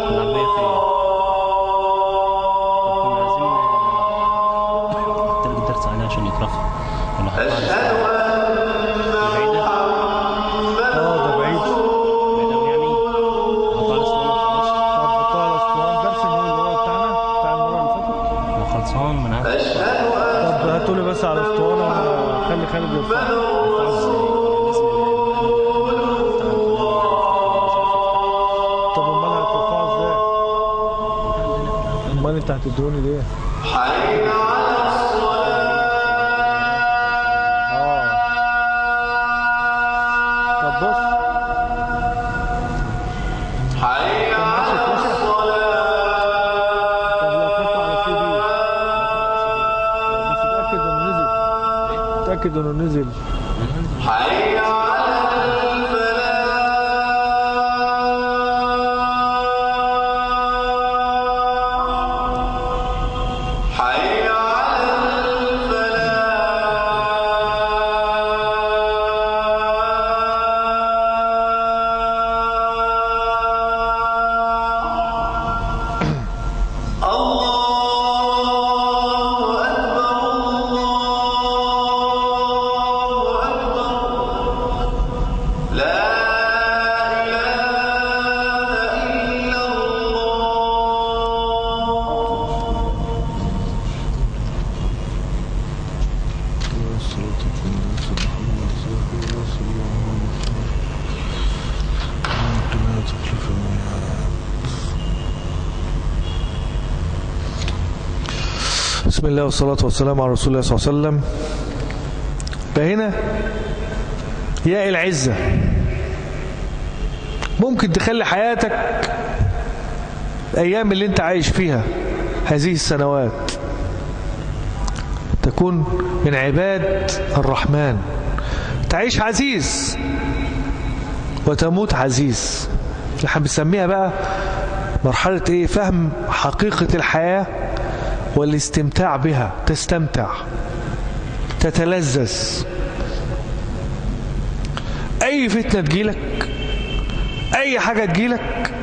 العربية فين؟ طب كنا عايزين نترك الدرس عليها عشان يترفع. ولا احطها على الاسطوانة؟ بعيدة؟ اه ده بعيد. بعيدة أوي يعني. احطها على الاسطوانة وخلاص. طب حطها على الاسطوانة. درس اللي هو بتاعنا بتاع المرة اللي فاتت. ما خلصان، ما انا عارف. طب هاتولي بس على الاسطوانة وانا خلي خالد يرفعها. ارفعه ازاي؟ يعني لازم انا افتح القناة مش عارف افتح. طب امال هترفعه ازاي؟ امال انت هتدوني ليه؟ حي على اه طب بص، حي معاك على فلاشة؟ طب لو خدته على سي دي، بس اتأكد انه نزل. اتأكد انه نزل. حي على الفلاح حي على الفلاح الله أكبر الله أكبر لا إله إلا الله. بسم الله والصلاة والسلام على رسول الله صلى الله عليه وسلم. فهنا يا العزة ممكن تخلي حياتك الأيام اللي انت عايش فيها هذه السنوات تكون من عباد الرحمن، تعيش عزيز وتموت عزيز. اللي احنا بنسميها بقى مرحلة ايه؟ فهم حقيقة الحياة والاستمتاع بها. تستمتع، تتلذذ. اي فتنة تجيلك، اي حاجة تجيلك،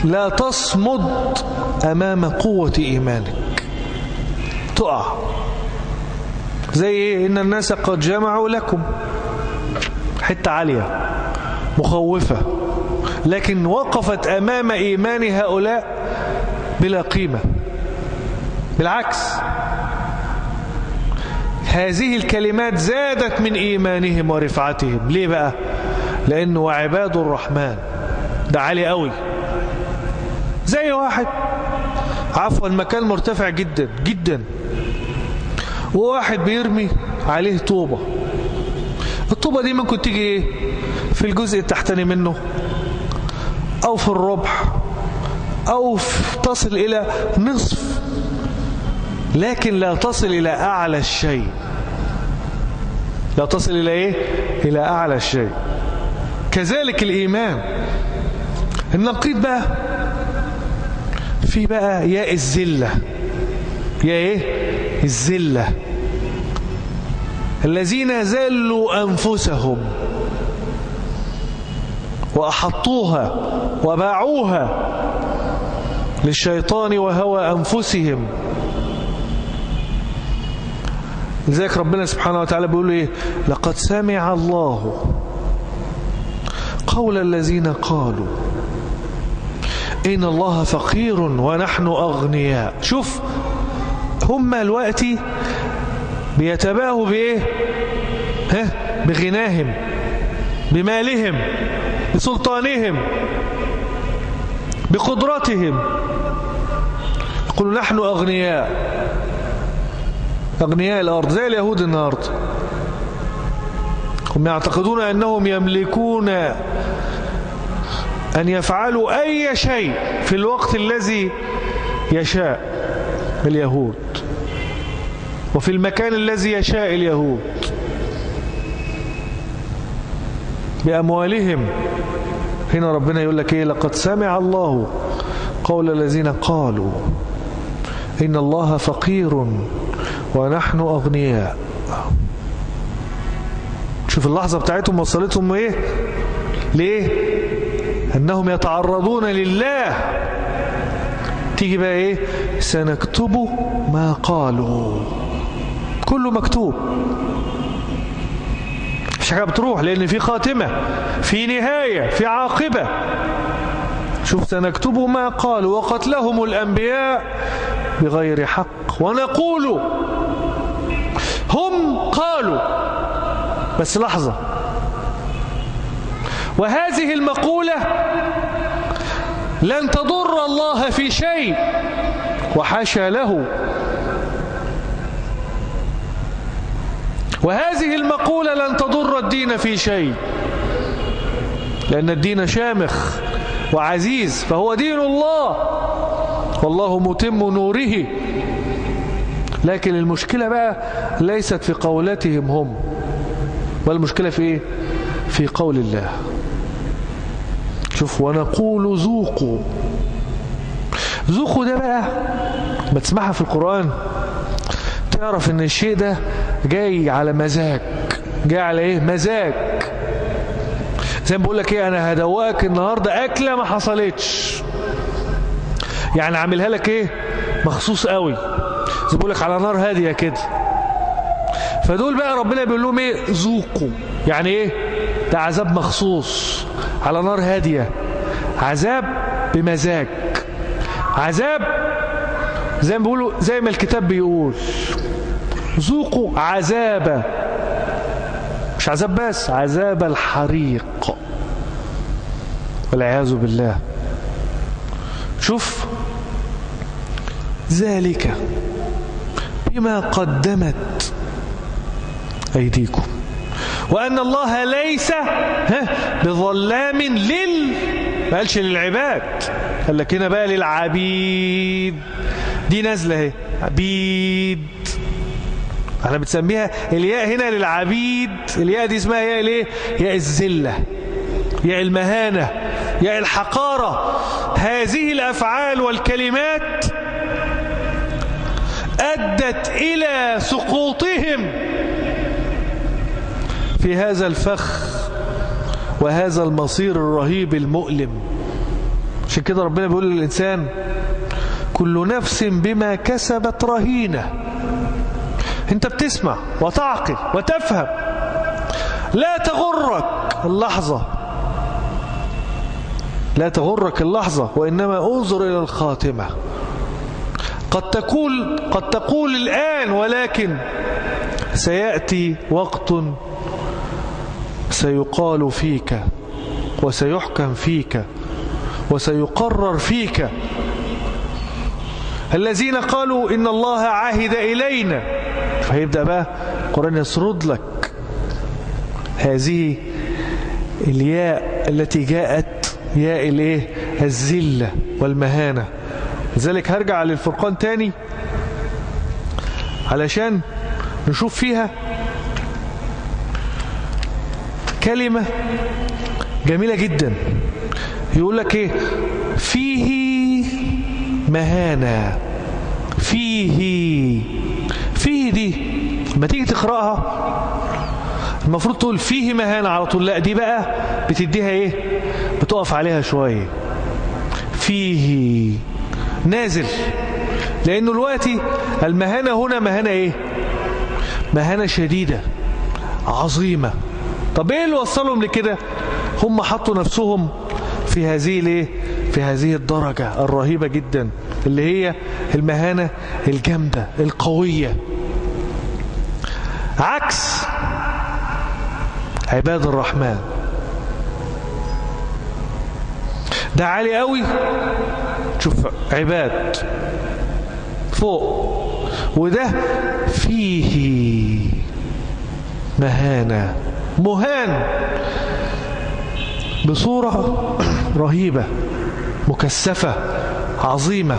لا تصمد امام قوة ايمانك، تقع. زي ايه؟ ان الناس قد جمعوا لكم، حتة عالية مخوفة، لكن وقفت امام ايمان هؤلاء بلا قيمة. بالعكس، هذه الكلمات زادت من إيمانهم ورفعتهم. ليه بقى؟ لأنه عباد الرحمن ده عالي قوي. زي واحد، عفوا، المكان مرتفع جدا جدا، وواحد بيرمي عليه طوبة. الطوبة دي ممكن تيجي ايه؟ في الجزء التحتاني منه، أو في الربع، أو تصل إلى نصف، لكن لا تصل إلى أعلى الشيء. لا تصل إلى إيه؟ إلى أعلى الشيء. كذلك الإيمان. النقيض بقى في بقى ياء الذلة. يا إيه؟ الذلة. الذين ذلوا أنفسهم وأحطوها وباعوها للشيطان وهوى أنفسهم. لذلك ربنا سبحانه وتعالى بيقول إيه؟ لقد سمع الله قول الذين قالوا إن الله فقير ونحن أغنياء. شوف، هم الوقت بيتباهوا بإيه؟ ها؟ بغناهم، بمالهم، بسلطانهم، بقدرتهم. يقولوا نحن أغنياء، أغنياء الأرض، زي اليهود النهاردة. هم يعتقدون أنهم يملكون أن يفعلوا أي شيء في الوقت الذي يشاء اليهود، وفي المكان الذي يشاء اليهود، بأموالهم. هنا ربنا يقول لك إيه؟ لقد سمع الله قول الذين قالوا إن الله فقير ونحن أغنياء. شوف اللحظة بتاعتهم وصلتهم إيه؟ ليه؟ أنهم يتعرضون لله. تيجي بقى إيه؟ سنكتب ما قالوا. كله مكتوب، مش حاجة بتروح، لأن في خاتمة، في نهاية، في عاقبة. شوف، سنكتب ما قالوا وقتلهم الأنبياء بغير حق ونقول هم قالوا. بس لحظة، وهذه المقولة لن تضر الله في شيء، وحاشا له. وهذه المقولة لن تضر الدين في شيء، لأن الدين شامخ وعزيز، فهو دين الله والله متم نوره. لكن المشكلة بقى ليست في قولتهم هم، والمشكلة في إيه؟ في قول الله. شوف، ونقول ذوقوا. ذوقوا ده بقى ما تسمعها في القرآن تعرف ان الشيء ده جاي على مزاج، جاي على ايه؟ مزاج. زي ما بقول لك ايه، انا هدوقك النهارده اكله ما حصلتش، يعني عاملها لك ايه؟ مخصوص قوي، زي ما بقول لك على نار هاديه كده. فدول بقى ربنا بيقول لهم ايه؟ ذوقوا. يعني ايه؟ ده عذاب مخصوص على نار هاديه، عذاب بمزاج، عذاب زي ما بيقولوا، زي ما الكتاب بيقول ذوقوا عذاب، مش عذاب بس، عذاب الحريق والعياذ بالله. شوف، ذلك بما قدمت أيديكم وأن الله ليس بظلام لل، ما قالش للعباد، قال لك هنا بقى للعبيد. دي نازله اهي، عبيد، احنا بنسميها الياء هنا للعبيد. الياء دي اسمها ياء ليه؟ ياء الذله، ياء المهانه، ياء الحقاره. هذه الافعال والكلمات ادت الى سقوطهم في هذا الفخ وهذا المصير الرهيب المؤلم. عشان كده ربنا بيقول للإنسان كل نفس بما كسبت رهينة. انت بتسمع وتعقل وتفهم، لا تغرك اللحظة، لا تغرك اللحظة، وإنما انظر إلى الخاتمة. قد تقول الآن، ولكن سيأتي وقت سيقال فيك وسيحكم فيك وسيقرر فيك. الذين قالوا إن الله عهد إلينا، فهيبدأ بقى القرآن يسرد لك هذه الياء التي جاءت، ياء الايه؟ الذلة والمهانة. لذلك هرجع للفرقان تاني علشان نشوف فيها كلمة جميلة جدا. يقول لك ايه؟ فيه مهانة. فيه دي ما تيجي تقرأها المفروض تقول فيه مهانة على طول، لا دي بقى بتديها ايه؟ بتقف عليها شوية. فيه نازل، لانه دلوقتي المهانة هنا مهانة ايه؟ مهانة شديدة عظيمة. طب ايه اللي وصلهم لكده؟ هم حطوا نفسهم في هذه الايه؟ في هذه الدرجة الرهيبة جدا اللي هي المهانة الجامدة القوية، عكس عباد الرحمن. ده عالي قوي، شوف عباد فوق، وده فيه مهانة، مهان بصورة رهيبة مكثفة عظيمة.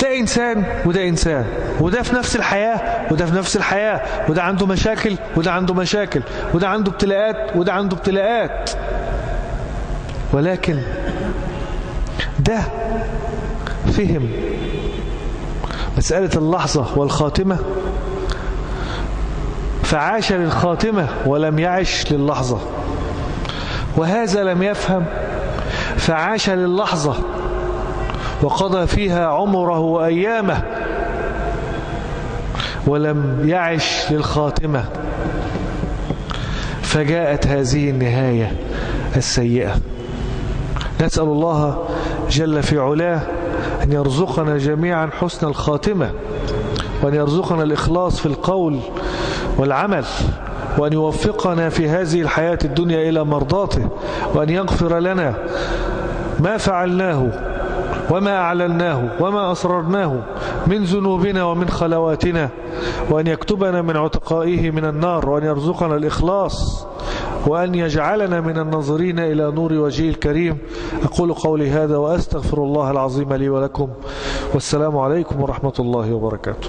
ده إنسان وده إنسان، وده في نفس الحياة وده في نفس الحياة، وده عنده مشاكل وده عنده مشاكل، وده عنده ابتلاءات وده عنده ابتلاءات، ولكن ده فهم مسألة اللحظة والخاتمة، فعاش للخاتمة ولم يعش للحظة، وهذا لم يفهم فعاش للحظة وقضى فيها عمره وأيامه، ولم يعش للخاتمة، فجاءت هذه النهاية السيئة. نسأل الله جل في علاه أن يرزقنا جميعا حسن الخاتمة، وأن يرزقنا الإخلاص في القول والعمل، وأن يوفقنا في هذه الحياة الدنيا إلى مرضاته، وأن يغفر لنا ما فعلناه وما أعلناه وما أسررناه من ذنوبنا ومن خلواتنا، وأن يكتبنا من عتقائه من النار، وأن يرزقنا الإخلاص، وأن يجعلنا من الناظرين إلى نور وجهه الكريم. أقول قولي هذا وأستغفر الله العظيم لي ولكم، والسلام عليكم ورحمة الله وبركاته.